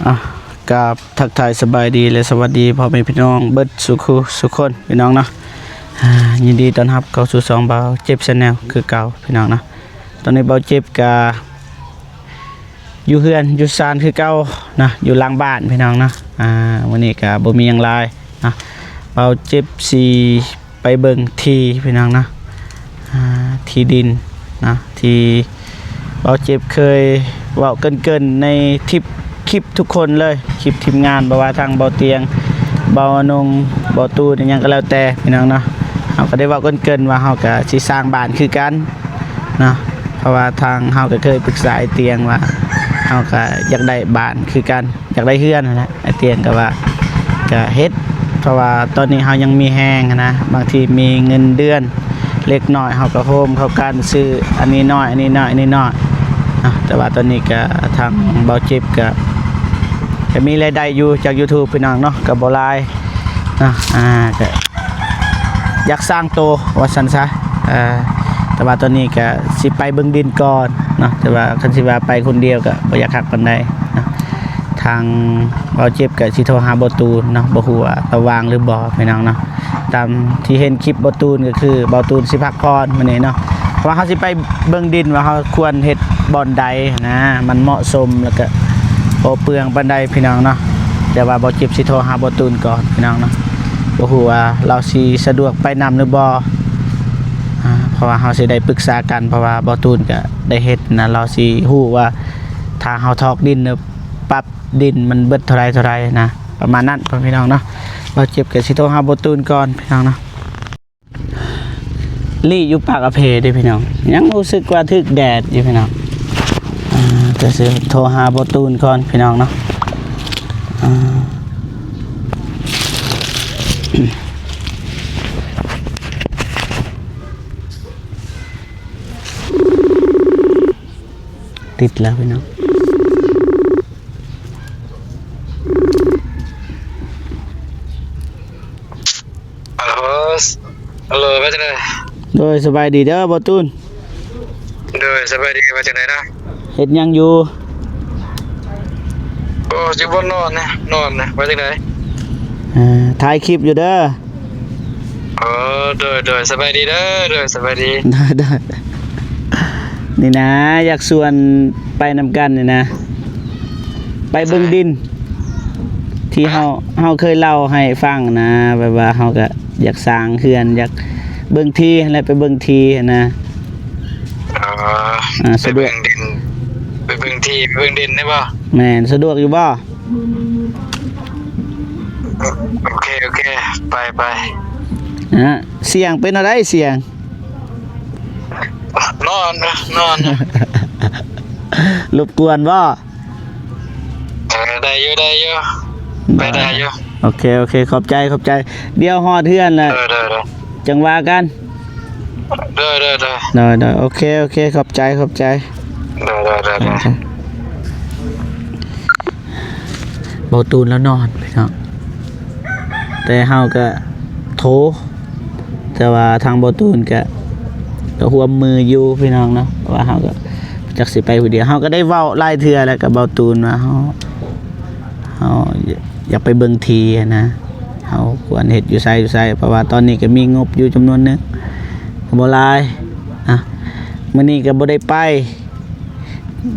ອ່ະ ກາບທັກທາຍສະບາຍດີ ແລະ ສະຫວັດດີພໍ່ແມ່ພີ່ນ້ອງເບິດສູ່ຄູ່ສູ່ຄົນ ພີ່ນ້ອງເນາະ. ອ່າ ຍິນດີຕ້ອນຮັບເຂົ້າສູ່ຊ່ອງບ່າວເຈັບ Channel ຄືເກົ່າ ພີ່ນ້ອງເນາະ. ຕອນນີ້ບ່າວເຈັບກະຢູ່ເຮືອນຢູ່ຊານຄືເກົ່າເນາະ ຢູ່ຫຼັງບ້ານ ພີ່ນ້ອງເນາະ. ອ່າ ມື້ນີ້ກະບໍ່ມີຫຍັງຫຼາຍເນາະ ບ່າວເຈັບຊິ ໄປເບິ່ງທີ່ ພີ່ນ້ອງເນາະ ອ່າ ທີ່ດິນເນາະ ທີ່ບ່າວເຈັບເຄີຍເວົ້າເກີ່ນໆໃນທິບ ຄລິບທຸກຄົນເລີຍ ຄລິບທີມງານ ບໍ່ວ່າທາງບ່າວຕຽງ ບ່າວອານົງ ບ່າວຕູນ ອີ່ຫຍັງກໍແລ້ວແຕ່ ພີ່ນ້ອງເນາະ. ເຮົາກໍໄດ້ເວົ້າເກີ່ນໆວ່າເຮົາກໍຊິສ້າງບ້ານຄືກັນເນາະ ເພາະວ່າທາງເຮົາກໍເຄີຍປຶກສາອ້າຍຕຽງວ່າເຮົາກໍຢາກໄດ້ບ້ານຄືກັນ ຢາກໄດ້ເຮືອນຫັ້ນແຫຼະ. ອ້າຍຕຽງກໍວ່າ ກໍເຮັດ ເພາະວ່າຕອນນີ້ເຮົາຍັງມີແຮງຫັ້ນນະ ບາງທີມີເງິນເດືອນເລັກນ້ອຍ ເຮົາກໍໂຮມເຂົ້າກັນຊື້ອັນນີ້ໜ້ອຍ ອັນນີ້ໜ້ອຍ ອັນນີ້ໜ້ອຍເນາະ. ແຕ່ວ່າຕອນນີ້ກໍທາງບ່າວເຈັບກໍ ກໍມີລາຍໄດ້ຢູ່ຈາກ YouTube ພີ່ນ້ອງເນາະ ກໍບໍ່ຫຼາຍເນາະ. ອ່າ ກໍ ຢາກສ້າງໂຕວ່າຊັ້ນຊະ. ເອີ ແຕ່ວ່າຕອນນີ້ກະຊິໄປເບິ່ງດິນກ່ອນເນາະ ແຕ່ວ່າຄັນຊິວ່າໄປຄົນດຽວກະບໍ່ຢາກຄັກປານໃດເນາະ. ທາງບ່າວເຈັບກະຊິໂທຫາບ່າວຕູນເນາະ ບໍ່ຮູ້ວ່າລາວວ່າງຫຼືບໍ່ ພີ່ນ້ອງເນາະ. ຕາມທີ່ເຫັນຄລິບບ່າວຕູນກະຄືບ່າວຕູນຊິພັກຜ່ອນມື້ນີ້ເນາະ ເພາະວ່າເຮົາຊິໄປເບິ່ງດິນວ່າເຮົາຄວນເຮັດບ່ອນໃດນະ ມັນເໝາະສົມ ແລ້ວກະບໍ່ເປືອງປານໃດ ພີ່ນ້ອງເນາະ. ແຕ່ວ່າບ່າວເຈັບຊິໂທຫາບ່າວຕູນກ່ອນ ພີ່ນ້ອງເນາະ. ບໍ່ຮູ້ວ່າລາວຊິສະດວກໄປນຳຫຼືບໍ່ ອ່າ ເພາະວ່າເຮົາຊິໄດ້ປຶກສາກັນ ເພາະວ່າບ່າວຕູນກະໄດ້ເຮັດນະ ລາວຊິຮູ້ວ່າຖ້າເຮົາຖອກດິນ ປັບດິນມັນເບິດເທົ່າໃດເທົ່າໃດນະ ປະມານນັ້ນ ພໍ່ແມ່ພີ່ນ້ອງເນາະ. ບ່າວເຈັບກະຊິໂທຫາບ່າວຕູນກ່ອນ ພີ່ນ້ອງເນາະ. ລີ້ຢູ່ປາກອະເພເດ້ພີ່ນ້ອງ ຍັງຮູ້ສຶກວ່າຖືກແດດຢູ່ພີ່ນ້ອງ. ອ່າ ຈະຊິໂທຫາບ່າວຕູນກ່ອນພີ່ນ້ອງເນາະ. ອ່າ ຕິດແລ້ວພີ່ນ້ອງ. ຮັລໂຫຼ ຮັລໂຫຼ ວ່າຈັ່ງໃດ? ໂດຍ ສະບາຍດີເດີບ່າວຕູນ. ໂດຍ ສະບາຍດີ ວ່າຈັ່ງໃດນະ? ເຮັດຫຍັງຢູ່? ໂອ້ ຢູ່ບ່ອນນອນນະ ນອນນະ. ວ່າຈັ່ງໃດ? ເອີ ຖ່າຍຄລິບຢູ່ເດີ. ໂອ້ ໂດຍ ໂດຍ ສະບາຍດີເດີ. ໂດຍ ສະບາຍດີ. ໂດຍ ໂດຍ. ນີ້ນະ ຢາກຊວນໄປນຳກັນນີ້ນະ ໄປເບິ່ງດິນ ທີ່ເຮົາ ເຮົາເຄີຍເລົ່າໃຫ້ຟັງນະ ແບບວ່າເຮົາກະຢາກສ້າງເຮືອນ ຢາກເບິ່ງທີ່ຫັ້ນແຫຼະ ໄປເບິ່ງທີ່ຫັ້ນນະ. ອໍ ອ່າ ສະດວກ ໄປເບິ່ງດິນ ໄປເບິ່ງທີ່ ໄປເບິ່ງດິນໄດ້ບໍ່? ແມ່ນ ສະດວກຢູ່ບໍ່? ໂອເຄ ໂອເຄ ໄປ ໄປ. ອ່າ ສຽງເປັນແນວໃດ ສຽງ? ນອນ ນອນ. ລົບກວນບໍ່? ເອີ ໄດ້ຢູ່ ໄດ້ຢູ່ ໄປໄດ້ຢູ່. ໂອເຄ ໂອເຄ ຂອບໃຈ ຂອບໃຈ. ດຽວຮອດເຮືອນແລ້ວ ໂດຍ ໂດຍ ໂດຍ ຈັ່ງວ່າກັນ. ໂດຍ ໂດຍ ໂດຍ ໂດຍ ໂດຍ. ໂອເຄ ໂອເຄ ຂອບໃຈ ຂອບໃຈ. ໂດຍ ໂດຍ ໂດຍ ໂດຍ. ເບົາຕູນລາວນອນພີ່ນ້ອງ ແຕ່ເຮົາກະໂທ ແຕ່ວ່າທາງເບົາຕູນກະ ກະຮ່ວມມືຢູ່ພີ່ນ້ອງເນາະ ເພາະວ່າເຮົາກະຈັກຊິໄປຜູ້ດຽວ. ເຮົາກະໄດ້ເວົ້າຫຼາຍເທື່ອແລ້ວກັບເບົາຕູນວ່າເຮົາ ເຮົາຢາກໄປເບິ່ງທີ່ຫັ້ນນະ ເຮົາຄວນເຮັດຢູ່ໃສຢູ່ໃສ ເພາະວ່າຕອນນີ້ກະມີງົບຢູ່ຈຳນວນໜຶ່ງ ກະບໍ່ຫຼາຍນະ. ມື້ນີ້ກະບໍ່ໄດ້ໄປ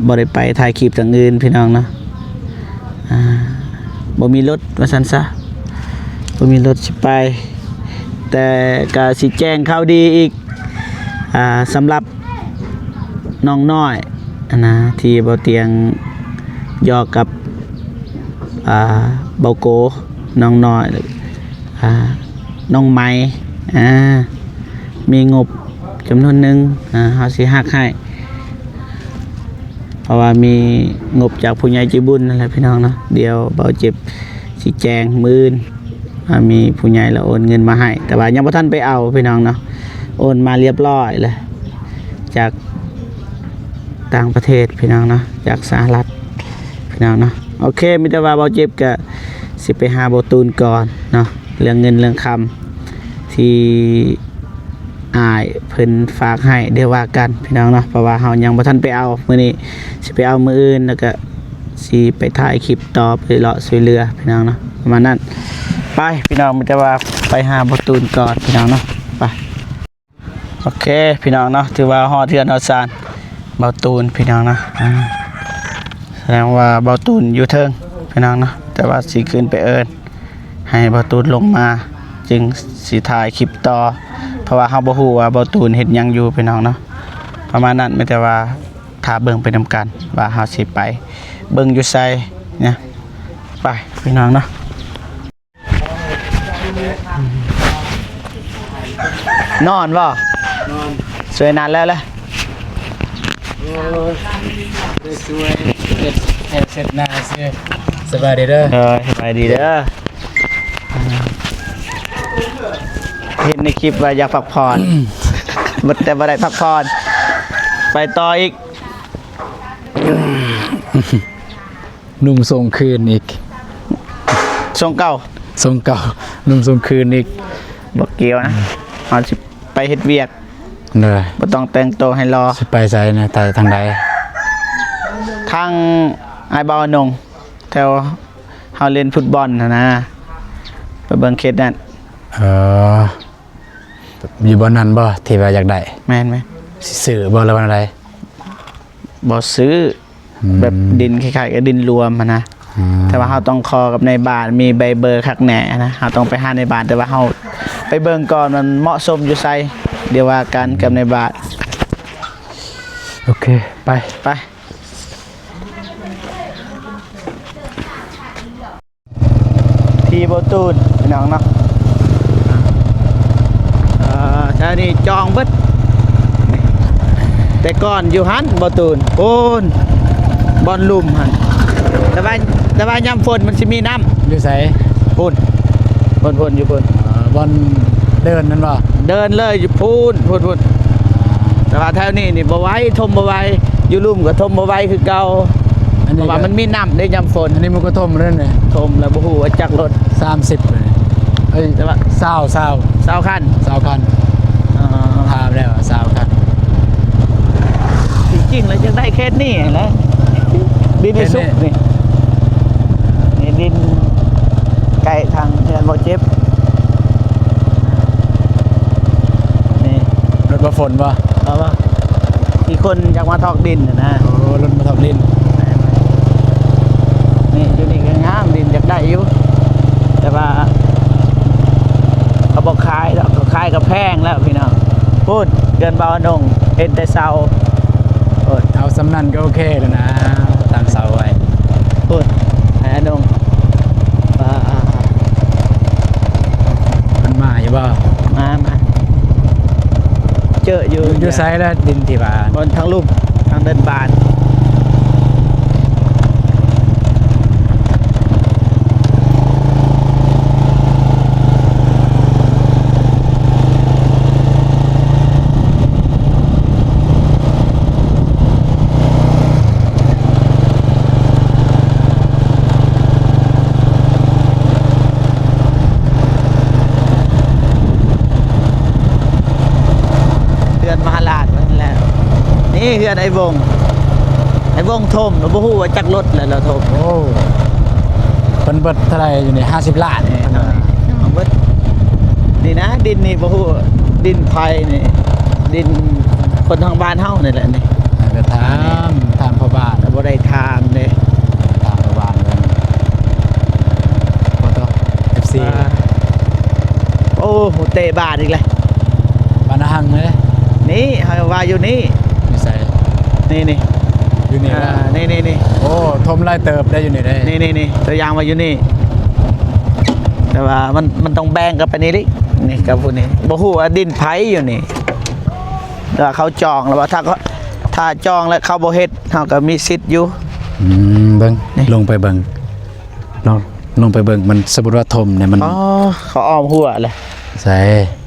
ບໍ່ໄດ້ໄປຖ່າຍຄລິບທາງອື່ນພີ່ນ້ອງເນາະ ອ່າ ບໍ່ມີລົດວ່າຊັ້ນຊະ ບໍ່ມີລົດຊິໄປ. ແຕ່ກະຊິແຈ້ງຂ່າວດີອີກ ອ່າ ສຳລັບນ້ອງນ້ອຍຫັ້ນນະ ທີ່ເບົາຕຽງຢອກກັບ ອ່າ ເບົາໂກ ນ້ອງນ້ອຍ ອ່າ ນ້ອງໄມ ອ່າ ມີງົບຈຳນວນໜຶ່ງ ອ່າ ເຮົາຊິຫັກໃຫ້ ເພາະວ່າມີງົບຈາກຜູ້ໃຫຍ່ໃຈບຸນນັ້ນແຫຼະພີ່ນ້ອງເນາະ. ດຽວເບົາເຈັບຊິແຈ້ງມື້ອື່ນວ່າມີຜູ້ໃຫຍ່ລະໂອນເງິນມາໃຫ້ ແຕ່ວ່າຍັງບໍ່ທັນໄປເອົາພີ່ນ້ອງເນາະ ໂອນມາລຽບລ້ອຍແລ້ວ ຈາກຕ່າງປະເທດພີ່ນ້ອງເນາະ ຈາກສະຫະລັດພີ່ນ້ອງເນາະ. ໂອເຄ ມີແຕ່ວ່າເບົາເຈັບກະຊິໄປຫາເບົາຕູນກ່ອນເນາະ ເລື່ອງເງິນເລື່ອງຄຳທີ່ອ້າຍເພິ່ນຝາກໃຫ້ ດຽວວ່າກັນພີ່ນ້ອງເນາະ ເພາະວ່າເຮົາຍັງບໍ່ທັນໄປເອົາ ມື້ນີ້ຊິໄປເອົາມື້ອື່ນ ແລ້ວກະ ຊິໄປຖ່າຍຄລິບຕໍ່ ໄປເລາະຊ່ວຍເຫຼືອພີ່ນ້ອງເນາະ ປະມານນັ້ນ. ໄປພີ່ນ້ອງ ມີແຕ່ວ່າໄປຫາບ່າວຕູນກ່ອນພີ່ນ້ອງເນາະ ໄປ. ໂອເຄພີ່ນ້ອງເນາະ ຖືວ່າຮອດເຮືອນຮອດຊານບ່າວຕູນພີ່ນ້ອງເນາະ. ອາ ສະແດງວ່າບ່າວຕູນຢູ່ເທິງພີ່ນ້ອງເນາະ ແຕ່ວ່າຊິຂຶ້ນໄປເອີ້ນໃຫ້ບ່າວຕູນລົງມາ ຈຶ່ງຊິຖ່າຍຄລິບຕໍ່ ເພາະວ່າເຮົາບໍ່ຮູ້ວ່າບ່າວຕູນເຮັດຫຍັງຢູ່ພີ່ນ້ອງເນາະ ປະມານນັ້ນ. ມີແຕ່ວ່າຖ້າເບິ່ງໄປນຳກັນວ່າເຮົາຊິໄປເບິ່ງຢູ່ໃສນະ ໄປພີ່ນ້ອງເນາະ. ນອນບໍ່? ນອນ. ຊ່ວຍນານແລ້ວລະ. ໂອ້ຍ ໄດ້ຊ່ວຍເຮັດ ເຮັດ ເຮັດນາຊື່. ສະບາຍດີເດີ. ເອີ ສະບາຍດີເດີ. ເຫັນໃນຄລິບວ່າຢາກພັກຜ່ອນ ແຕ່ບໍ່ໄດ້ພັກຜ່ອນ ໄປຕໍ່ອີກ. ນຸ່ງສົ່ງຄືນອີກ ສົ່ງເກົ່າ ສົ່ງເກົ່າ ນຸ່ງສົ່ງຄືນອີກ. ບໍ່ກ່ຽວນະ ເຮົາຊິໄປເຮັດວຽກ ເດີ ບໍ່ຕ້ອງແຕ່ງໂຕໃຫ້ຫຼໍ່. ຊິໄປໃສນະ? ທາງ ທາງໃດ? ທາງອ້າຍບ່າວນົງ ແຖວເຮົາຫຼິ້ນຟຸດບອນຫັ້ນນະ ໄປເບິ່ງເຂດນັ້ນ. ເອີ ຢູ່ບ່ອນນັ້ນບໍ່ ທີ່ວ່າຢາກໄດ້? ແມ່ນໆ. ຊິຊື້ບໍ່ ຫຼືວ່າແນວໃດ? ບໍ່ຊື້. ອືມ ແບບດິນຄ້າຍໆກັບດິນລວມຫັ້ນນະ. ອືມ ແຕ່ວ່າເຮົາຕ້ອງຂໍກັບນາຍບ້ານ ມີໃບເບີຄັກແນ່ນະ ເຮົາຕ້ອງໄປຫານາຍບ້ານ ແຕ່ວ່າເຮົາໄປເບິ່ງກ່ອນມັນເໝາະສົມຢູ່ໃສ ດຽວວ່າກັນກັບນາຍບ້ານ. ໂອເຄ ໄປ ໄປ. ທີ່ບໍ່ຕູນພີ່ນ້ອງເນາະ ເອີ ແຖວນີ້ຈອງເບິດ. ແຕ່ກ່ອນຢູ່ຫັ້ນບໍ່ຕູນ ໂອ້ນ ບ່ອນລຸ່ມຫັ້ນ ແຕ່ວ່າ ແຕ່ວ່າຍາມຝົນມັນຊິມີນ້ຳ. ຢູ່ໃສ? ພຸ້ນ ພຸ້ນໆ ຢູ່ພຸ້ນ. ເອີ ບ່ອນເດີນນັ້ນບໍ່? ເດີນເລີຍຢູ່ພຸ້ນ ພຸ້ນໆ. ແຕ່ວ່າແຖວນີ້ນີ້ບໍ່ໄຫວ ຖົມບໍ່ໄຫວ ຢູ່ລຸ່ມກໍຖົມບໍ່ໄຫວຄືເກົ່າ ອັນນີ້ ເພາະວ່າມັນມີນ້ຳເດ້ຍາມຝົນ. ອັນນີ້ມັນກໍຖົມແລ້ວນີ້ ຖົມແລ້ວບໍ່ຮູ້ວ່າຈັກລົດ. ສາມສິບ ເອີຍ ແຕ່ວ່າ ຊາວ ຊາວ ຊາວຄັນ ຊາວຄັນ. ອໍ ຖາມແລ້ວ ຊາວຄັນ. ທີ່ຈິງແລ້ວຈະໄດ້ເຂດນີ້ແຫຼະ ດິນສຸກນີ້ ນີ້ດິນໃກ້ທາງເຮືອນບໍ່ເຈັບ. ນີ້ ລົດບໍ່ຝົນບໍ່? ເອົາບໍ່ ທີ່ຄົນຢາກມາຖອກດິນຫັ້ນນະ. ໂອ້ ລົດມາຖອກດິນ. ແມ່ນ. ນີ້ ຢູ່ນີ້ກໍງາມ ດິນຢາກໄດ້ຢູ່ ແຕ່ວ່າເຂົາບໍ່ຂາຍດອກ ເຂົາຂາຍກໍແພງແລ້ວພີ່ນ້ອງ. ພຸ້ນ ເຮືອນບ່າວນົງ ເຫັນແຕ່ເສົາ. ໂອ້ຍ ເອົາສ່ຳນັ້ນກໍໂອເຄແລ້ວນະ ຕັ້ງເສົາໄວ້. ພຸ້ນ ໃຫ້ອານົງ ວ່າ ມັນມາຢູ່ບໍ່? ມາ ມາ ເຈີຢູ່. ຢູ່ໃສລະ ດິນທີ່ວ່າ? ບ່ອນທາງລຸ່ມ ທາງເດີ່ນບານ. ເຮືອນມະຫາລາດນັ້ນແຫຼະ. ນີ້ເຮືອນໄອ້ວົງ ໄອ້ວົງຖົມ ບໍ່ຮູ້ວ່າຈັກລົດແລ້ວ ລາວຖົມ. ໂອ້ ເພິ່ນເບິດເທົ່າໃດຢູ່ນີ້? ຫ້າສິບລ້ານ. ນີ້ເຮົານີ້ເຮົາເບິດ ນີ້ນະ ດິນນີ້ບໍ່ຮູ້ ດິນໃຜນີ້ ດິນຄົນທາງບ້ານເຮົານີ້ແຫຼະນີ້. ແລ້ວຖາມ ຖາມພໍ່ບ້ານ ບໍ່ໄດ້ຖາມເດ້. ຖາມພໍ່ບ້ານເບິ່ງ ບໍ່ຕ້ອງ ເອັຟຊີ. ອ່າ ໂອ້ ເຕະບານອີກແລ້ວ. ບານນາຫັງເດ້. ນີ້ເຮົາວ່າຢູ່ນີ້. ຢູ່ໃສ? ນີ້ໆ ຢູ່ນີ້. ອ່າ ນີ້ໆໆ. ໂອ້ ຖົມຫຼາຍເຕີບໄດ້ຢູ່ນີ້ເດ້. ນີ້ໆໆ ຕົວຢ່າງວ່າຢູ່ນີ້ ແຕ່ວ່າມັນ ມັນຕ້ອງແບ່ງກັນໄປນີ້ລິ ນີ້ກັບຜູ້ນີ້. ບໍ່ຮູ້ວ່າດິນໃຜຢູ່ນີ້ ແຕ່ວ່າເຂົາຈອງແລ້ວວ່າ ຖ້າ ຖ້າຈອງແລ້ວເຂົາບໍ່ເຮັດ ເຮົາກໍມີສິດຢູ່. ອືມ ເບິ່ງ ນີ້ ລົງໄປເບິ່ງ ລອງ ລົງໄປເບິ່ງ ມັນ ສົມມຸດວ່າຖົມນີ້ມັນ ອໍ ເຂົາອ້ອມຮົ້ວແຫຼະ. ໃສ?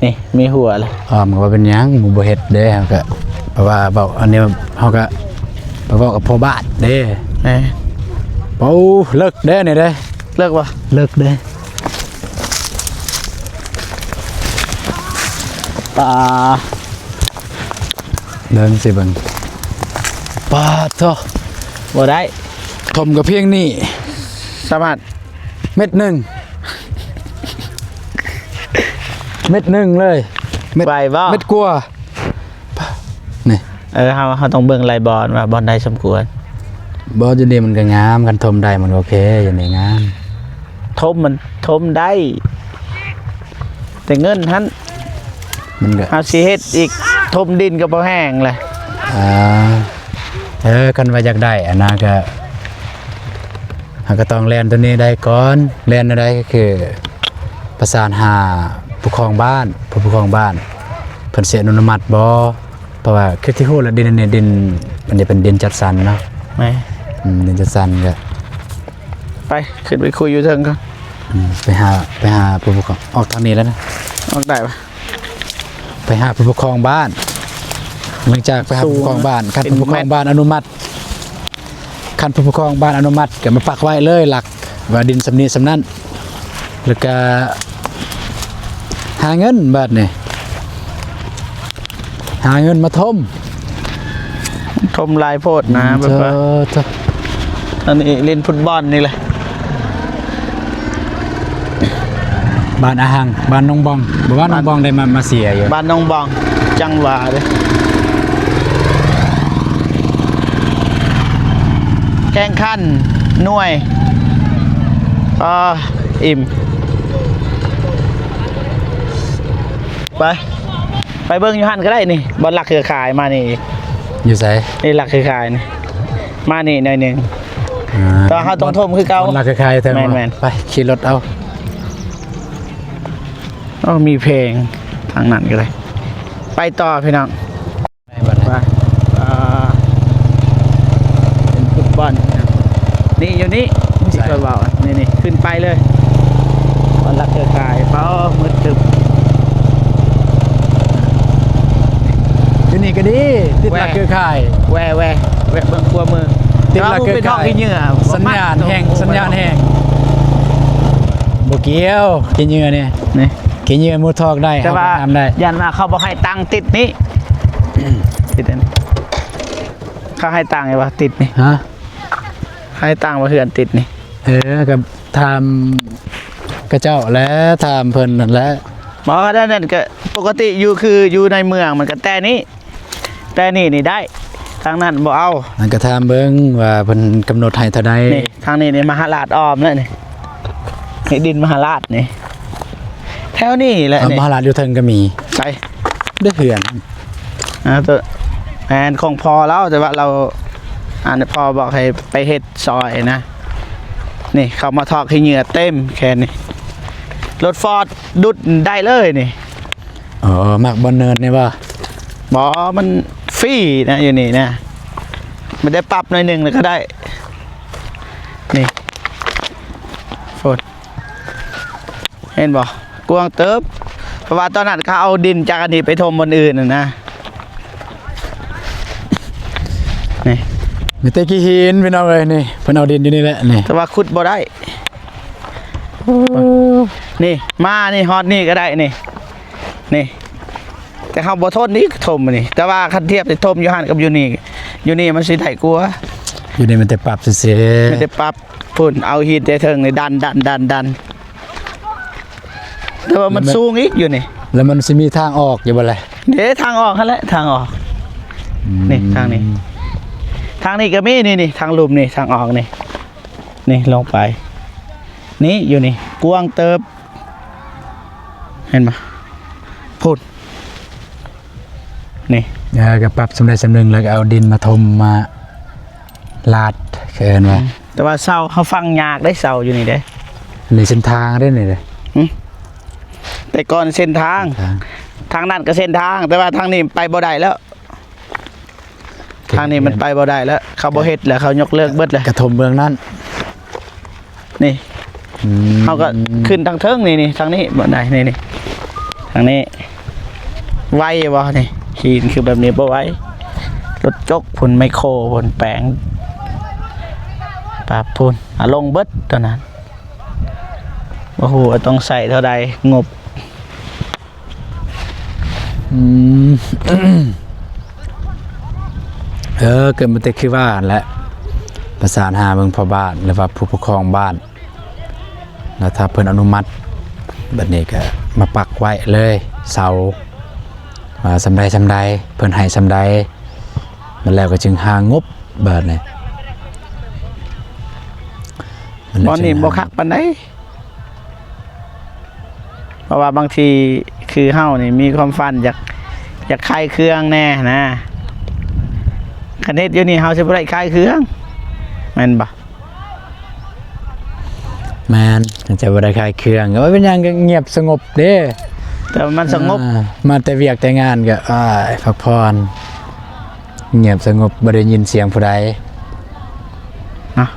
ນີ້ ມີຮົ້ວແຫຼະ. ອ້ອມກໍບໍ່ເປັນຫຍັງ ໝູ່ບໍ່ເຮັດເດ້. ເຮົາກໍເພາະວ່າເວົ້າອັນນີ້ ເຮົາກໍໄປເວົ້າກັບພໍ່ບ້ານເດ້. ເອີ ໂອ້ ເລິກເດ້ນີ້ເດ້. ເລິກບໍ່? ເລິກເດ້. ປາ ເບິ່ງຊິເບິ່ງ. ປາໂທ້ ບໍ່ໄດ້. ຖົມກະພຽງນີ້ ສາມາດ ເມັດໜຶ່ງ ເມັດໜຶ່ງເລີຍ ເມັດ ໄຫວບໍ່? ເມັດກວ່າ ນີ້ ເອີ ເຮົາ ເຮົາຕ້ອງເບິ່ງໄລ່ບ່ອນວ່າບ່ອນໃດສົມຄວນ. ບໍ່ ຢູ່ນີ້ມັນກະງາມ ຄັນຖົມໄດ້ມັນໂອເຄ ຢູ່ນີ້ງາມ. ຖົມມັນຖົມໄດ້ ແຕ່ເງິນຫັ້ນ ມັນກະ ເຮົາຊິເຮັດອີກ ຖົມດິນກະບໍ່ແຫ້ງແຫຼະ. ອ່າ ເອີ ຄັນວ່າຢາກໄດ້ອັນນະກະ ເຮົາກະຕ້ອງແລ່ນໂຕນີ້ໄດ້ກ່ອນ. ແລ່ນແນວໃດ? ກະຄືປະສານຫາຜູ້ຄອງບ້ານ ຜູ້ ຜູ້ຄອງບ້ານ ເພິ່ນຊິອະນຸມັດບໍ່? ເພາະວ່າຄືທີ່ຮູ້ແຫຼະ ດິນອັນນີ້ດິນ ມັນຈະເປັນດິນຈັດສັນເນາະ. ແມ່ນ ອືມ ດິນຈັດສັນກະ ໄປ ຂຶ້ນໄປຄຸຍຢູ່ເທິງກ່ອນ. ອືມ ໄປຫາ ໄປຫາຜູ້ປົກຄອງ ອອກທາງນີ້ແລ້ວນະ ອອກໄດ້ປະ? ໄປຫາຜູ້ປົກຄອງບ້ານ ຫຼັງຈາກໄປຫາຜູ້ປົກຄອງບ້ານ ຄັນຜູ້ປົກຄອງບ້ານອະນຸມັດ ຄັນຜູ້ປົກຄອງບ້ານອະນຸມັດກະມາປັກໄວ້ເລີຍ ຫຼັກວ່າດິນສ່ຳນີ້ສ່ຳນັ້ນ ແລ້ວກະຫາເງິນບາດນີ້ ຫາເງິນມາຖົມ ຖົມຫຼາຍໂພດນະ ແບບວ່າ ເອີ ອັນນີ້ຫຼິ້ນຟຸດບອນນີ້ແຫຼະ. ບ້ານອາຫັງ ບ້ານໜອງບອງ ບໍ່ ບ້ານໜອງບອງໄດ້ມາ ມາເຊຍຢູ່ ບ້ານໜອງບອງ ຈັ່ງຫວາເດ້. ແຂ່ງຂັນໜ່ວຍ ອາ ອີ່ມ ໄປ ໄປເບິ່ງຢູ່ຫັ້ນກະໄດ້ນີ້ ບ່ອນຫຼັກເຄືອຂ່າຍມານີ້ອີກ. ຢູ່ໃສ? ນີ້ຫຼັກເຄືອຂ່າຍນີ້ ມານີ້ໜ້ອຍໜຶ່ງ ອ່າ ແຕ່ວ່າເຮົາຕ້ອງຖົມຄືເກົ່າ ຫຼັກເຄືອຂ່າຍ. ແມ່ນໆ ໄປຂີ່ລົດເອົາ. ໂອ້ ມີເພງທາງນັ້ນກະໄດ້. ໄປຕໍ່ພີ່ນ້ອງ. ໄປ ອ່າ ເປັນຟຸດບອນ ນີ້ຢູ່ນີ້ ທີ່ຂ້ອຍເວົ້າ ນີ້ໆ ຂຶ້ນໄປເລີຍ ບ່ອນຫຼັກເຄືອຂ່າຍ. ເປົາ ມືດຕຶບ ຢູ່ນີ້ກະດີ ຕິດຫຼັກເຄືອຂ່າຍ ແວ່ ແວ່ ແວ່ເບິ່ງຂວາມື ຕິດຫຼັກເຄືອຂ່າຍ ສັນຍານແຮງ ສັນຍານແຮງ ບໍ່ກ່ຽວ ຂີ້ເຫຍື້ອນີ້ ນີ້ ຂີ້ເຫຍື້ອໝູທອກໄດ້ ແຕ່ວ່າຢ້ານວ່າເຂົາບໍ່ໃຫ້ຕັ້ງຕິດນີ້ ຕິດອັນ ເຂົາໃຫ້ຕັ້ງຢູ່ວ່າຕິດນີ້ ຮະ ໃຫ້ຕັ້ງວ່າເຮືອນຕິດນີ້. ເອີ ກະຖາມຂະເຈົ້າແຫຼະ ຖາມເພິ່ນຫັ້ນແຫຼະ. ບໍ່ ອັນນັ້ນກະປົກກະຕິຢູ່ ຄືຢູ່ໃນເມືອງມັນກະແຕ່ນີ້ ແຕ່ນີ້ນີ້ໄດ້ ທາງນັ້ນບໍ່ເອົາ. ນັ້ນກະຖາມເບິ່ງວ່າເພິ່ນກຳນົດໃຫ້ເທົ່າໃດ. ນີ້ ທາງນີ້ນີ້ມະຫາລາດອ້ອມແລ້ວນີ້ ນີ້ດິນມະຫາລາດນີ້ ແຖວນີ້ແຫຼະ. ມະຫາລາດຢູ່ເທິງກະມີ ໃສ ເດີເຮືອນ ອ່າ ໂຕ ແມ່ນຂອງພໍ່ລາວ ແຕ່ວ່າລາວ ອັນພໍ່ບອກໃຫ້ໄປເຮັດຊ່ອຍນະ. ນີ້ເຂົາມາຖອກຂີ້ເຫຍື້ອເຕັມແຄ່ນີ້ ລົດຟອດດຸດໄດ້ເລີຍນີ້. ອໍ ມັກບ່ອນເນີນນີ້ບໍ່? ບໍ່ ມັນຟຣີນະ ຢູ່ນີ້ນະ ມັນໄດ້ປັບໜ້ອຍໜຶ່ງແລ້ວກະໄດ້. ນີ້ ໂພດ ເຫັນບໍ່? ກວ້າງເຕີບ ເພາະວ່າຕອນນັ້ນເຂົາເອົາດິນຈາກອັນນີ້ໄປຖົມບ່ອນອື່ນຫັ້ນນະ. ນີ້ ມີແຕ່ຂີ້ຫີນພີ່ນ້ອງເອີຍ ນີ້ ເພິ່ນເອົາດິນຢູ່ນີ້ແຫຼະນີ້ ແຕ່ວ່າຂຸດບໍ່ໄດ້. ນີ້ ມານີ້ ຮອດນີ້ກະໄດ້ນີ້ ນີ້ ແຕ່ເຮົາບໍ່ທົນອີກຖົມນີ້ ແຕ່ວ່າຄັນທຽບໃສ່ຖົມຢູ່ຫັ້ນກັບຢູ່ນີ້ ຢູ່ນີ້ມັນຊິໄດ້ກວ່າ. ຢູ່ນີ້ມີແຕ່ປັບຊື່ໆ ມີແຕ່ປັບ ພຸ້ນ ເອົາຫີນແຕ່ເທິງນີ້ດັນໆໆ ແຕ່ວ່າມັນສູງອີກຢູ່ນີ້. ແລ້ວມັນຊິມີທາງອອກຢູ່ບໍ່ລະ? ເດ້ ທາງອອກຫັ້ນແຫຼະ ທາງອອກ. ອືມ ນີ້ ທາງນີ້ ທາງນີ້ກະມີ ນີ້ໆ ທາງລຸ່ມນີ້ ທາງອອກນີ້ ນີ້ລົງໄປ ນີ້ ຢູ່ນີ້ ກວ້າງເຕີບ ເຫັນບໍ່? ພຸ້ນ ນີ້ ເອີ ກະປັບສ່ຳໃດສ່ຳໜຶ່ງ ແລ້ວກະເອົາດິນມາຖົມມາລາດ ເອີ້ນວ່າ ອືມ ແຕ່ວ່າເສົາເຮົາຝັງຍາກເດ້ ເສົາຢູ່ນີ້ເດ້ ນີ້ເສັ້ນທາງເດ້ນີ້ເດ້. ຫື ແຕ່ກ່ອນເສັ້ນທາງ ທາງ ທາງນັ້ນກະເສັ້ນທາງ ແຕ່ວ່າທາງນີ້ໄປບໍ່ໄດ້ແລ້ວ. ທາງນີ້ມັນໄປບໍ່ໄດ້ແລ້ວ ເຂົາບໍ່ເຮັດແລ້ວ ເຂົາຍົກເລີກເບິດແລ້ວ ກະຖົມເບື້ອງນັ້ນ ນີ້ ອືມ ເຮົາກະຂຶ້ນທາງເທິງນີ້ ນີ້ ທາງນີ້ບໍ່ໄດ້ ນີ້ ນີ້ ທາງນີ້ ໄຫວບໍ່ນີ້? ຫີນຄືແບບນີ້ບໍ່ໄຫວ ລົດຈົກພຸ້ນ ໄມໂຄພຸ້ນ ແປງ ປາບພຸ້ນ ອາ ລົງເບິດຕອນນັ້ນ ບໍ່ຮູ້ວ່າຕ້ອງໃຊ້ເທົ່າໃດ ງົບ. ອືມ ເອີ ກະມັນແຕ່ຄືວ່າຫັ້ນແຫຼະ ປະ ສານຫາເບິ່ງພໍ່ບ້ານ ຫຼືວ່າຜູ້ປົກຄອງບ້ານ ແລ້ວຖ້າເພິ່ນອະນຸມັດ ບັດນີ້ກໍມາປັກໄວ້ເລີຍເສົາ ວ່າສ່ຳໃດສ່ຳໃດ ເພິ່ນໃຫ້ສ່ຳໃດ ແລ້ວກໍຈຶ່ງຫາງົບບາດນີ້. ບ່ອນນີ້ບໍ່ຄັກປານໃດ ເພາະວ່າບາງທີຄືເຮົານີ້ມີຄວາມຝັນຢາກ ຢາກຂາຍເຄື່ອງແດ່ນະ ຄັນເຮັດຢູ່ນີ້ເຮົາຊິບໍ່ໄດ້ຂາຍເຄື່ອງ ແມ່ນບໍ່? ແມ່ນ ຈະບໍ່ໄດ້ຂາຍເຄື່ອງ ກໍບໍ່ເປັນຫຍັງ ກໍງຽບສະຫງົບເດ້ ແຕ່ວ່າມັນສະຫງົບ ອ່າ ມາແຕ່ວຽກແຕ່ງານກໍ ອ້າຍ ພັກຜ່ອນ ງຽບສະຫງົບ ບໍ່ໄດ້ຍິນສຽງຜູ້ໃດ ເນາະ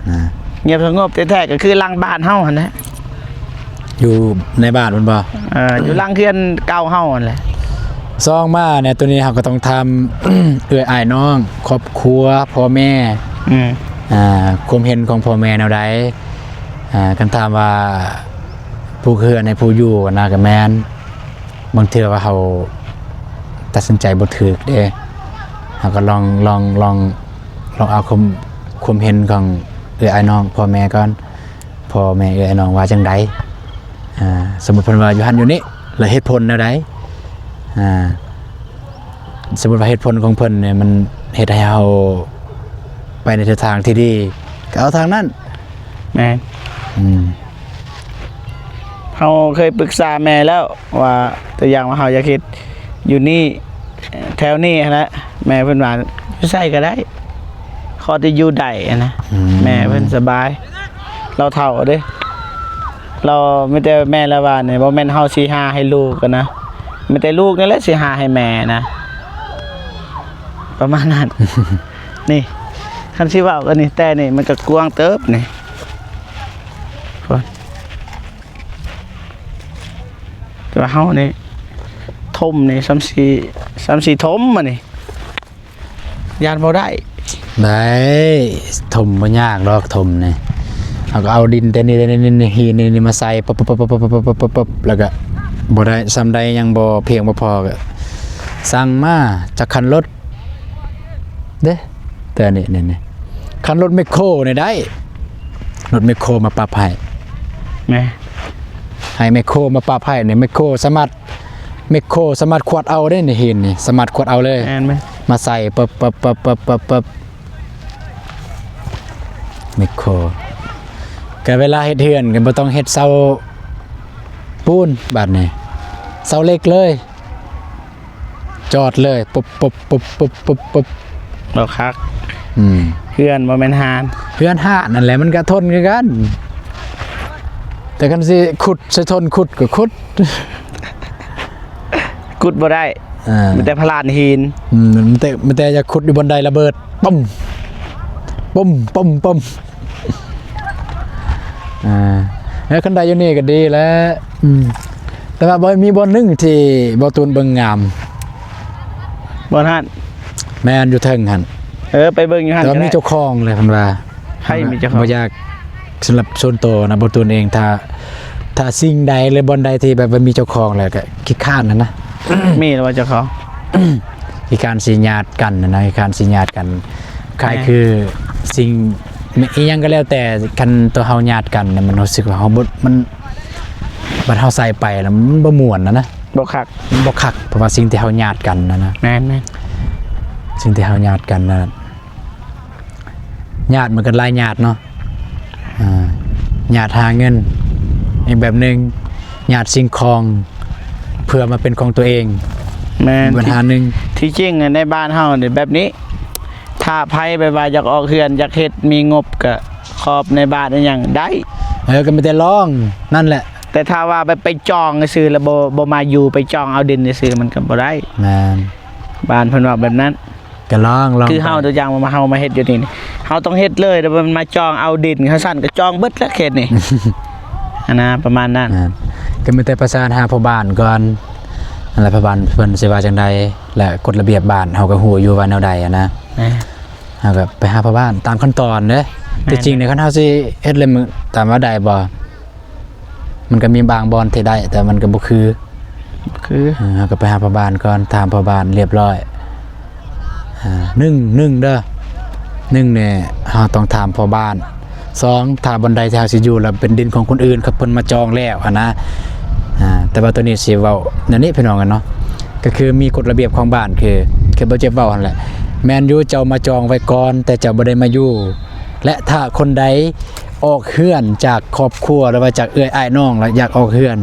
ອ່າ ງຽບສະຫງົບແທ້ໆ ກໍຄືຫຼັງບ້ານເຮົາຫັ້ນແຫຼະ ຢູ່ໃນບ້ານພຸ້ນບໍ່? ເອີ ຢູ່ຫຼັງເຮືອນເກົ່າເຮົາຫັ້ນແຫຼະ. ສອງມາແນວໂຕນີ້ ເຮົາກໍຕ້ອງຖາມເອື້ອຍອ້າຍນ້ອງ ຄອບຄົວ ພໍ່ແມ່ ອືມ ອ່າ ຄວາມເຫັນຂອງພໍ່ແມ່ແນວໃດ? ອ່າ ຄັນຖາມວ່າຜູ້ເຮືອນໃຫ້ຜູ້ຢູ່ນະ ກໍແມ່ນ ບາງເທື່ອວ່າເຮົາຕັດສິນໃຈບໍ່ຖືກເດ້ ເຮົາກໍລອງ ລອງ ລອງ ລອງເອົາຄວາມ ຄວາມເຫັນຂອງເອື້ອຍອ້າຍນ້ອງ ພໍ່ແມ່ກ່ອນ ພໍ່ແມ່ເອື້ອຍອ້າຍນ້ອງວ່າຈັ່ງໃດ? ອ່າ ສົມມຸດເພິ່ນວ່າຢູ່ຫັ້ນຢູ່ນີ້ ແລ້ວເຫດຜົນແນວໃດ? ອ່າ ສົມມຸດວ່າເຫດຜົນຂອງເພິ່ນນີ້ ມັນເຮັດໃຫ້ເຮົາໄປໃນທິດທາງທີ່ດີ ກໍເອົາທາງນັ້ນ. ແມ່ນ ອືມ ເຮົາເຄີຍປຶກສາແມ່ແລ້ວວ່າ ຕົວຢ່າງວ່າເຮົາຢາກເຮັດຢູ່ນີ້ ແຖວນີ້ຫັ້ນແຫຼະ ແມ່ເພິ່ນວ່າ ຢູ່ໃສກໍໄດ້ ຂໍແຕ່ຢູ່ໄດ້ຫັ້ນນະ ອືມ ແມ່ເພິ່ນສະບາຍ ລາວເຖົ້າເດ້ ລາວມີແຕ່ ແມ່ລາວວ່ານີ້ ບໍ່ແມ່ນເຮົາຊິຫາໃຫ້ລູກຫັ້ນນະ ມີແຕ່ລູກນີ້ແຫຼະຊິຫາໃຫ້ແມ່ນະ ປະມານນັ້ນ ນີ້ ຄັນຊິເວົ້າກັນນີ້ ແຕ່ນີ້ມັນກໍກວ້າງເຕີບນີ້ ແຕ່ວ່າເຮົານີ້ຖົມນີ້ ສ່ຳຊິ ສ່ຳຊິຖົມມານີ້ ຢ້ານບໍ່ໄດ້ ໄດ້ ຖົມບໍ່ຍາກດອກ ຖົມນີ້ ເຮົາກໍເອົາດິນແຕ່ນີ້ ແຕ່ນີ້ ຫີນນີ້ ນີ້ມາໃສ່ ປຶບໆໆໆ ແລ້ວກໍບໍ່ໄດ້ ສ່ຳໃດຍັງບໍ່ພຽງບໍ່ພໍ ກໍສັ່ງມາຈັກຄັນລົດ ເດ້ ແຕ່ນີ້ ນີ້ ນີ້ ຄັນລົດແມັກໂຄນີ້ໄດ້ ລົດແມັກໂຄມາປັບໃຫ້ ແມ່ນ ໃຫ້ແມັກໂຄມາປັບໃຫ້ນີ້ ແມັກໂຄສາມາດ ແມັກໂຄສາມາດຂວດເອົາເດ້ນີ້ ຫີນນີ້ ສາມາດຂວດເອົາເລີຍ ແມ່ນ ມາໃສ່ ປຶບໆໆໆ ແມັກໂຄ ກໍເວລາເຮັດເຮືອນກໍບໍ່ຕ້ອງເຮັດເສົາປູນ ບາດນີ້ ເສົາເຫຼັກເລີຍ ຈອດເລີຍ ປຸບໆໆໆ ບໍ່ຄັກ ອືມ ເຮືອນບໍ່ແມ່ນຮ້ານ ເຮືອນຮ້ານນັ້ນແຫຼະ ມັນກໍທົນຄືກັນ ແຕ່ຄັນຊິຂຸດໃສ່ທົນ ຂຸດກໍຂຸດ ຂຸດບໍ່ໄດ້ ອ່າ ມີແຕ່ພະລານຫີນ ອືມ ມີແຕ່ ມີແຕ່ຢ່າຂຸດຢູ່ບ່ອນໃດລະເບີດ ປຶ້ມ ປຶ້ມ ປຶ້ມ ປຶ້ມ ອ່າ ແລ້ວຄັນໄດ້ຢູ່ນີ້ກໍດີແລ້ວ ອືມ ແຕ່ວ່າບໍ່ ມີບ່ອນໜຶ່ງທີ່ບໍ່ຕູນເບິ່ງງາມ ບ່ອນຫັ້ນ ແມ່ນ ຢູ່ເທິງຫັ້ນ ເອີ ໄປເບິ່ງຢູ່ຫັ້ນ ແຕ່ວ່າມີເຈົ້າຂອງແລ້ວ ເພິ່ນວ່າ ໃຜມີເຈົ້າຂອງ ບໍ່ຢາກ ສຳລັບສ່ວນໂຕນະ ບໍ່ຕູນເອງ ຖ້າ ຖ້າສິ່ງໃດ ຫຼື ບ່ອນໃດທີ່ແບບວ່າມີເຈົ້າຂອງແລ້ວກໍຂີ້ຄ້ານຫັ້ນນະ ມີແລ້ວວ່າເຈົ້າຂອງ ຂີ້ຄ້ານຊິຍາດກັນຫັ້ນນະ ຂີ້ຄ້ານຊິຍາດກັນ ຄ້າຍ ແມ່ນ ຄືສິ່ງ ອີ່ຫຍັງກໍແລ້ວແຕ່ ຄັນຕົວເຮົາຍາດກັນນະ ມັນຮູ້ສຶກວ່າເຮົາບໍ່ ມັນ ບັດເຮົາໃສ່ໄປແລ້ວມັນບໍ່ມ່ວນຫັ້ນນະ ບໍ່ຄັກ ມັນບໍ່ຄັກ ເພາະວ່າສິ່ງທີ່ເຮົາຍາດກັນຫັ້ນນະ ແມ່ນໆ ສິ່ງທີ່ເຮົາຍາດກັນນະ ຍາດມັນກໍຫຼາຍຍາດເນາະ ອ່າ ຍາດຫາເງິນອີກແບບໜຶ່ງ ຍາດສິ່ງຂອງເພື່ອມາເປັນຂອງຕົວເອງ ແມ່ນ ບັນຫາໜຶ່ງ ທີ່ ທີ່ຈິງໃນບ້ານເຮົານີ້ແບບນີ້ ຖ້າໃຜແບບວ່າຢາກອອກເຮືອນ ຢາກເຮັດ ມີງົບ ກໍຂອບໃນບ້ານອີ່ຫຍັງໄດ້ ເອີ ກໍມີແຕ່ລອງນັ້ນແຫຼະ ແຕ່ຖ້າວ່າແບບໄປຈອງຊື່ໆ ແລ້ວບໍ່ ບໍ່ມາຢູ່ ໄປຈອງເອົາດິນຊື່ໆ ມັນກໍບໍ່ໄດ້ ແມ່ນ ບ້ານເພິ່ນເວົ້າແບບນັ້ນ ກໍລອງ ລອງ ຄືເຮົາ ໄປ ຕົວຢ່າງວ່າເຮົາມາເຮັດຢູ່ນີ້ນີ້ ເຮົາຕ້ອງເຮັດເລີຍ ແຕ່ວ່າມັນມາຈອງເອົາດິນ ຄັນຊັ້ນກໍຈອງເບິດແລ້ວເຂດນີ້ ຫັ້ນນະ ປະມານນັ້ນ ແມ່ນ ກໍມີແຕ່ປະສານຫາພໍ່ບ້ານກ່ອນ ຫັ້ນແຫຼະ ພໍ່ບ້ານເພິ່ນຊິວ່າຈັ່ງໃດ ແລະ ກົດລະບຽບບ້ານເຮົາກໍຮູ້ຢູ່ວ່າແນວໃດຫັ້ນນະ ແມ່ນ ເຮົາກໍໄປຫາພໍ່ບ້ານຕາມຂັ້ນຕອນເດ້ ແມ່ນ ທີ່ຈິງນີ້ ຄັນເຮົາຊິເຮັດເລີຍ ຖາມວ່າໄດ້ບໍ່? ມັນກໍມີບາງບ່ອນທີ່ໄດ້ ແຕ່ມັນກໍບໍ່ຄື ບໍ່ຄື ເອີ ເຮົາກໍໄປຫາພໍ່ບ້ານກ່ອນ ຖາມພໍ່ບ້ານຮຽບຮ້ອຍ ອ່າ ໜຶ່ງ ໜຶ່ງເດີ ໜຶ່ງແນ່ ເຮົາຕ້ອງຖາມພໍ່ບ້ານ. ສອງ ຖ້າບ່ອນໃດທີ່ເຮົາຊິຢູ່ແລ້ວເປັນດິນຂອງຄົນອື່ນ ເຂົາເພິ່ນມາຈອງແລ້ວຫັ້ນນະ. ອ່າ ແຕ່ວ່າໂຕນີ້ຊິເວົ້າແນວນີ້ພີ່ນ້ອງເອີຍເນາະ ກໍຄືມີກົດລະບຽບຂອງບ້ານ ຄື ຄືບ່າວເຈັບເວົ້າຫັ້ນແຫຼະ. ແມ່ນຢູ່ ເຈົ້າມາຈອງໄວ້ກ່ອນ ແຕ່ເຈົ້າບໍ່ໄດ້ມາຢູ່ ແລະ ຖ້າຄົນໃດອອກເຮືອນຈາກຄອບຄົວ ຫຼືວ່າຈາກເອື້ອຍອ້າຍນ້ອງ ແລ້ວຢາກອອກເຮືອນ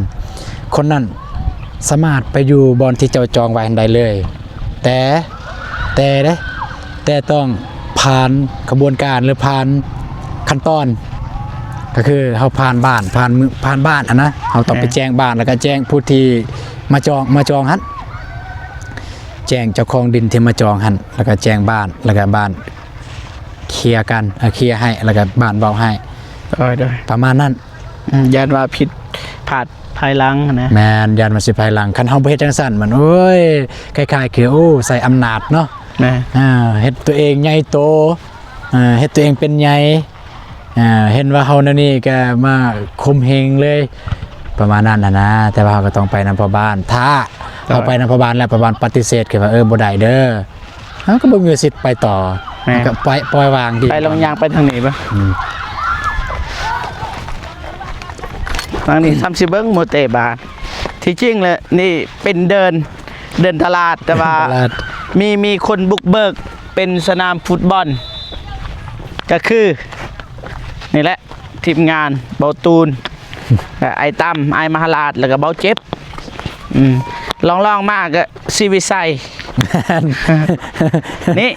ຄົນນັ້ນສາມາດໄປຢູ່ບ່ອນທີ່ເຈົ້າຈອງໄວ້ຫັ້ນໄດ້ເລີຍ. ແຕ່ ແຕ່ເດ້ ແຕ່ຕ້ອງຜ່ານຂະບວນການ ຫຼື ຜ່ານຂັ້ນຕອນ ກໍຄືເຮົາຜ່ານບ້ານ ຜ່ານມື ຜ່ານບ້ານຫັ້ນນະ ເຮົາຕ້ອງໄປແຈ້ງບ້ານ ແລ້ວກໍແຈ້ງຜູ້ທີ່ມາຈອງ ມາຈອງຫັ້ນ ແຈ້ງເຈົ້າຂອງດິນທີ່ມາຈອງຫັ້ນ ແລ້ວກໍແຈ້ງບ້ານ ແລ້ວກໍບ້ານເຄລຍກັນ ເອີ ເຄລຍໃຫ້ ແລ້ວກໍບ້ານເວົ້າໃຫ້ ໂດຍ ໂດຍ ປະມານນັ້ນ. ອືມ ຢ້ານວ່າຜິດພາດພາຍຫຼັງຫັ້ນນະ. ແມ່ນ ຢ້ານວ່າຊິພາຍຫຼັງ ຄັນເຮົາບໍ່ເຮັດຈັ່ງຊັ້ນ ມັນ ໂອ້ຍ ຄ້າຍໆຄື ໂອ້ ໃຊ້ອຳນາດເນາະ. ແມ່ນ ອ່າ ເຮັດຕົວເອງໃຫຍ່ໂຕ ເຮັດຕົວເອງເປັນໃຫຍ່ ເຫັນວ່າເຮົາແນວນີ້ກໍມາຂົ່ມເຫັງເລີຍ ປະມານນັ້ນຫັ້ນນະ. ແຕ່ວ່າເຮົາກໍຕ້ອງໄປນຳພໍ່ບ້ານ ຖ້າ ໂດຍ ເຮົາໄປນຳພໍ່ບ້ານແລ້ວ ພໍ່ບ້ານປະຕິເສດ ຄືວ່າ ເອີ ບໍ່ໄດ້ເດີ ເຮົາກໍບໍ່ມີສິດໄປຕໍ່. ແມ່ນ ເຮົາກໍປ່ອຍ ປ່ອຍວາງ. ໄປ ລອງຍ່າງໄປທາງນີ້ເບິ່ງ. ອືມ ທາງນີ້ ຊ້ຳຊິເບິ່ງໝູ່ເຕະບານ. ທີ່ຈິງແລ້ວນີ້ເປັນເດີ່ນ ເດີ່ນຕະຫຼາດ ແຕ່ວ່າ ເດີ່ນຕະຫຼາດ ມີ ມີຄົນບຸກເບີກເປັນສະໜາມຟຸດບອນ ກໍຄື ນີ້ແຫຼະ ທີມງານເບົາຕູນ ແລະ ອ້າຍຕຳ ອ້າຍມະຫາລາດ ແລ້ວກໍເບົາເຈັບ. ອືມ ລອງໆມາກໍຊີວິດໄຊ. ແມ່ນ ນີ້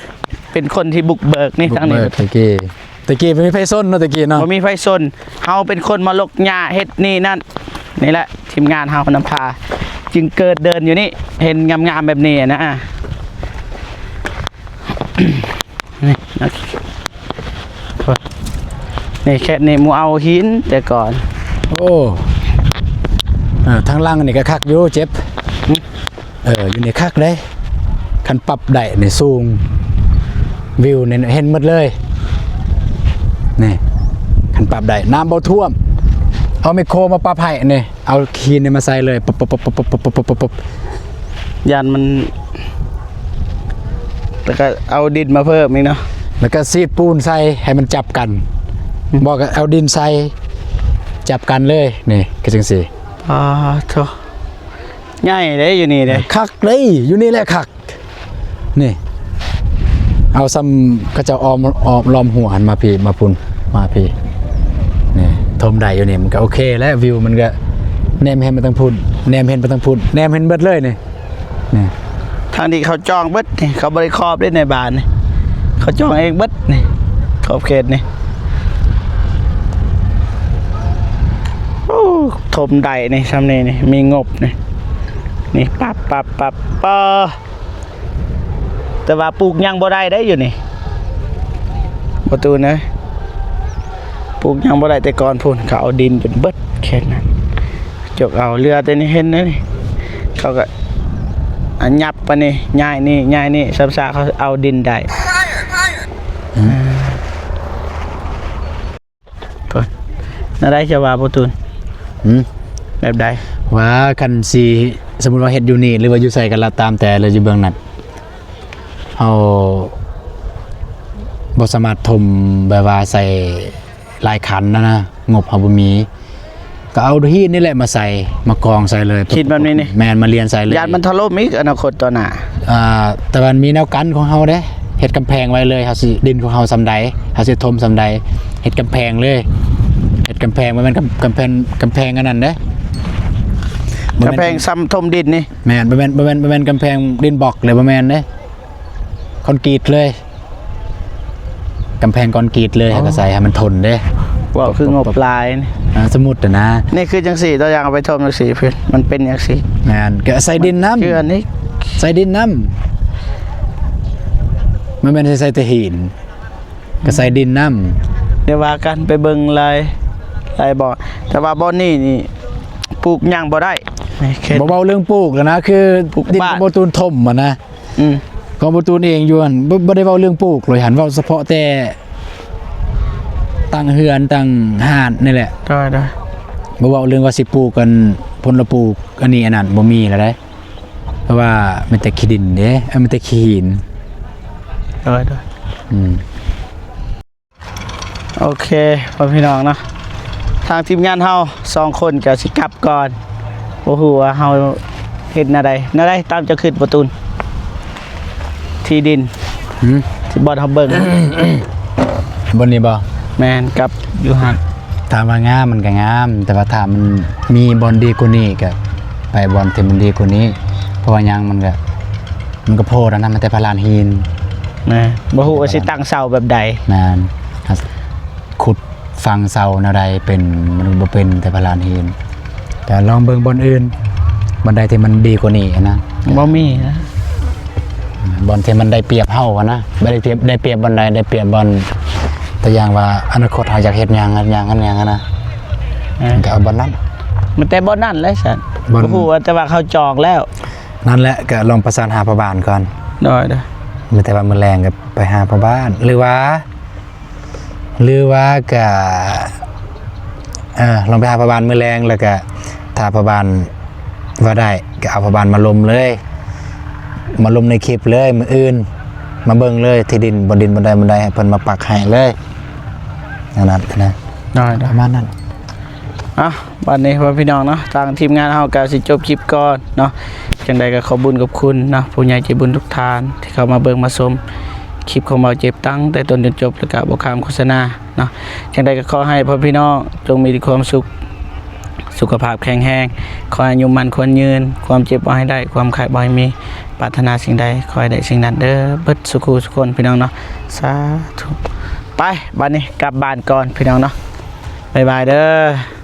ເປັນຄົນທີ່ບຸກເບີກນີ້ ບຸກເບີກ ທາງນີ້ ແຕ່ກີ້ ແຕ່ກີ້ບໍ່ມີໃຜສົນເນາະ ແຕ່ກີ້ເນາະ ບໍ່ມີໃຜສົນ. ເຮົາເປັນຄົນມາລົກຫຍ້າເຮັດນີ້ນັ້ນ. ນີ້ແຫຼະ ທີມງານເຮົານຳພາ ຈຶ່ງເກີດເດີ່ນຢູ່ນີ້ ເຫັນງາມໆແບບນີ້ນະ. ນີ້ ນີ້ແຄດນີ້ໝູ່ເອົາຫີນແຕ່ກ່ອນ. ໂອ້ ເອີ ທາງຫຼັງນີ້ກໍຄັກຢູ່ ເຈັບ. ຫຶ? ເອີ ຢູ່ນີ້ຄັກເດ້ ຄັນປັບໄດ້ນີ້ສູງ ວິວນີ້ເຫັນໝົດເລີຍ. ນີ້ ຄັນປັບໄດ້ ນ້ຳບໍ່ຖ້ວມ ເອົາແມັກໂຄມາປັບໃຫ້ນີ້. ເອົາຫີນນີ້ມາໃສ່ເລີຍ ປັບໆ ຢ້ານມັນ ແລ້ວກໍເອົາດິນມາເພີ່ມອີກເນາະ ແລ້ວກໍສີດປູນໃສ່ໃຫ້ມັນຈັບກັນ. ອືມ ບໍ່ກໍເອົາດິນໃສ່ຈັບກັນເລີຍ. ນີ້ຄືຈັ່ງຊີ້. ປາໂທ້ ໃຫຍ່ເດ້ຢູ່ນີ້ເດ້ ຄັກເດ້ ຢູ່ນີ້ແຫຼະຄັກ. ນີ້ ເອົາຊ່ຳເຂົາເຈົ້າອ້ອມ ອ້ອມລ້ອມຫົວຫັ້ນມາພີ້ ມາພຸ້ນ ມາພີ້. ນີ້ ຖົມໄດ້ຢູ່ນີ້ ມັນກໍໂອເຄແລ້ວ ວິວມັນກໍແນມເຫັນໄປທາງພຸ້ນ ແນມເຫັນໄປທາງພຸ້ນ ແນມເຫັນເບິດເລີຍນີ້. ນີ້ ທາງນີ້ເຂົາຈອງເບິດນີ້ ເຂົາບໍ່ໄດ້ຂອບເດ້ໃນບ້ານນີ້ ເຂົາຈອງເອງເບິດນີ້ ຂອບເຂດນີ້. ໂອ້ ຖົມໄດ້ນີ້ ຊ່ຳນີ້ນີ້ ມີງົບນີ້ ນີ້ ປັບ ປັບ ປັບ ປາ. ແຕ່ວ່າປູກຫຍັງບໍ່ໄດ້ໄດ໋ຢູ່ນີ້ ບໍ່ຕູນເອີຍ ປູກຫຍັງບໍ່ໄດ້. ແຕ່ກ່ອນພຸ້ນ ເຂົາເອົາດິນຈົນເບິດເຂດນັ້ນ ຈົກເອົາ ເຫຼືອແຕ່ນີ້ ເຫັນແລ້ວນີ້ ເຂົາກໍອັນຫຍັບປານນີ້ ຍ້າຍນີ້ ຍ້າຍນີ້ ຊ້ຳຊາເຂົາເອົາດິນໄດ້. ອືມ ເພິ່ນ ແນວໃດຈະວ່າບໍ່ຕູນ? ຫືມ? ແບບໃດ? ວ່າຄັນຊິ ສົມມຸດວ່າເຮັດຢູ່ນີ້ ຫຼືວ່າຢູ່ໃສກໍແລ້ວຕາມແຕ່ ຫຼືຢູ່ເບື້ອງນັ້ນ ເຮົາບໍ່ສາມາດຖົມແບບວ່າໃສ່ຫຼາຍຄັນນະ ງົບເຮົາບໍ່ມີ ກໍເອົາຫີນນີ້ແຫຼະມາໃສ່ ມາກອງໃສ່ເລີຍ. ຫີນແບບນີ້ນີ້? ແມ່ນ ມາລຽນໃສ່ເລີຍ. ຢ້ານມັນຖະຫຼົ່ມອີກອະນາຄົດຕໍ່ໜ້າ. ອ່າ ແຕ່ວ່າມັນມີແນວກັນຂອງເຮົາເດ້ ເຮັດກຳແພງໄວ້ເລີຍ ເຮົາຊິ ດິນຂອງເຮົາສ່ຳໃດ ເຮົາຊິຖົມສ່ຳໃດ ເຮັດກຳແພງເລີຍ ເຮັດກຳແພງ ບໍ່ແມ່ນກຳ ກຳແພງ ກຳແພງອັນນັ້ນເດ້ ບໍ່ແມ່ນ ກຳແພງສ່ຳຖົມດິນນີ້. ແມ່ນ ບໍ່ແມ່ນ ບໍ່ແມ່ນ ບໍ່ແມ່ນກຳແພງດິນບລັອກເລີຍ ບໍ່ແມ່ນເດ້ ຄອນກຣີດເລີຍ ກຳແພງຄອນກຣີດເລີຍ. ອໍ ເຮົາກໍໃສ່ໃຫ້ມັນທົນເດ້. ເວົ້າຄືງົບຫຼາຍ. ອ່າ ສົມມຸດນະ ນີ້ຄືຈັ່ງຊີ້ ຕົວຢ່າງເອົາໄປຖົມຈັ່ງຊີ້ ມັນເປັນຈັ່ງຊີ້. ແມ່ນ ກໍໃສ່ດິນນຳ ຄືອັນນີ້ ໃສ່ດິນນຳ ມັນແມ່ນໃສ່ແຕ່ຫີນ ກໍໃສ່ດິນນຳ. ດຽວວ່າກັນໄປເບິ່ງຫຼາຍ ຫຼາຍບ່ອນ ແຕ່ວ່າບ່ອນນີ້ນີ້ປູກຫຍັງບໍ່ໄດ້. ບໍ່ເວົ້າເລື່ອງປູກແລ້ວນະ ຄື ປູກບ້ານ ດິນຂອງບໍ່ຕູນຖົມຫັ້ນນະ. ອືມ ຂອງບໍ່ຕູນເອງຢູ່ຫັ້ນ ບໍ່ ບໍ່ໄດ້ເວົ້າເລື່ອງປູກເລີຍຫັ້ນ ເວົ້າສະເພາະແຕ່ຕັ້ງເຮືອນຕັ້ງຮ້ານນີ້ແຫຼະ. ໂດຍ ໂດຍ ບໍ່ເວົ້າເລື່ອງວ່າຊິປູກອັນ ຜົນລະປູກອັນນີ້ອັນນັ້ນ ບໍ່ມີແລ້ວເດ້ ເພາະວ່າມີແຕ່ຂີ້ດິນເດ້ ເອີ ມີແຕ່ຂີ້ຫີນ. ໂດຍ ໂດຍ ອືມ ໂອເຄ ພໍ່ພີ່ນ້ອງເນາະ ທາງທີມງານເຮົາສອງຄົນກໍຊິກັບກ່ອນ. ບໍ່ຮູ້ວ່າເຮົາເຮັດແນວໃດ ແນວໃດຕາມເຈົ້າຄິດ ບໍ່ຕູນ? ທີ່ດິນ ຫືມ? ທີ່ບ່ອນເຮົາເບິ່ງ ບ່ອນນີ້ບໍ່? ແມ່ນ ກັບຢູ່ຫັ້ນ. ຖາມວ່າງາມມັນກໍງາມ ແຕ່ວ່າຖ້າມັນມີບ່ອນດີກວ່ານີ້ກໍໄປບ່ອນທີ່ມັນດີກວ່ານີ້. ເພາະວ່າຫຍັງ ມັນກໍ ມັນກໍໂພດແລ້ວນະ ມັນແຕ່ພາລານຫີນ. ແມ່ນ ບໍ່ຮູ້ວ່າຊິຕັ້ງເສົາແບບໃດ. ແມ່ນ ຂຸດຝັງເສົາແນວໃດເປັນ ມັນບໍ່ເປັນແຕ່ພາລານຫີນ. ແຕ່ລອງເບິ່ງບ່ອນອື່ນ ບ່ອນໃດທີ່ມັນດີກວ່ານີ້ນະ. ບໍ່ມີນະ ບ່ອນທີ່ມັນໄດ້ປຽບເຮົາຫັ້ນນະ. ບໍ່ໄດ້ປຽບ ໄດ້ປຽບບ່ອນໃດ? ໄດ້ປຽບບ່ອນ ຕົວຢ່າງວ່າອະນາຄົດເຮົາຢາກເຮັດຫຍັງ ເຮັດຫຍັງ ເຮັດຫຍັງຫັ້ນນະ. ເອີ ກໍເອົາບ່ອນນັ້ນ ມັນແຕ່ບ່ອນນັ້ນແຫຼະຊັ້ນ. ບໍ່ຮູ້ວ່າ ແຕ່ວ່າເຂົາຈອງແລ້ວ. ນັ້ນແຫຼະ ກໍລອງປະສານຫາພໍ່ບ້ານກ່ອນ. ໂດຍ ໂດຍ. ມີແຕ່ວ່າມື້ແລງກໍໄປຫາພໍ່ບ້ານ ຫຼືວ່າ ຫຼືວ່າກະ ເອີ ລອງໄປຫາພໍ່ບ້ານມື້ແລງ ແລ້ວກະຖ້າພໍ່ບ້ານວ່າໄດ້ ກະເອົາພໍ່ບ້ານມາລົມເລີຍ ມາລົມໃນຄລິບເລີຍ ມື້ອື່ນມາເບິ່ງເລີຍ ທີ່ດິນ ບ່ອນດິນບ່ອນໃດບ່ອນໃດ ໃຫ້ເພິ່ນມາປັກໃຫ້ເລີຍ ແນວນັ້ນນະ. ໄດ້ ໄດ້ ປະມານນັ້ນ. ອ່ະ ບັດນີ້ພໍ່ພີ່ນ້ອງເນາະ ທາງທີມງານເຮົາກໍຊິຈົບຄລິບກ່ອນເນາະ. ຈັ່ງໃດກໍຂອບບຸນຂອບຄຸນເນາະ ຜູ້ໃຫຍ່ໃຈບຸນທຸກທ່ານທີ່ເຂົ້າມາເບິ່ງມາຊົມຄລິບຂອງບ່າວເຈັບຕັ້ງແຕ່ຕົ້ນຈົນຈົບ ແລ້ວກໍບໍ່ຂ້າມໂຄສະນາເນາະ. ຈັ່ງໃດກໍຂໍໃຫ້ພໍ່ພີ່ນ້ອງຈົ່ງມີແຕ່ຄວາມສຸກ ສຸຂະພາບແຂງແຮງ ຂໍໃຫ້ອາຍຸໝັ້ນຂວັນຍືນ ຄວາມເຈັບບໍ່ໃຫ້ໄດ້ ຄວາມໄຂ້ບໍ່ໃຫ້ມີ ປາດຖະໜາສິ່ງໃດຂໍໃຫ້ໄດ້ສິ່ງນັ້ນເດີ ເບິດສູ່ຄູ່ສູ່ຄົນພີ່ນ້ອງເນາະ ສາທຸ. ໄປ ບັດນີ້ກັບບ້ານກ່ອນພີ່ນ້ອງເນາະ ບາຍບາຍເດີ.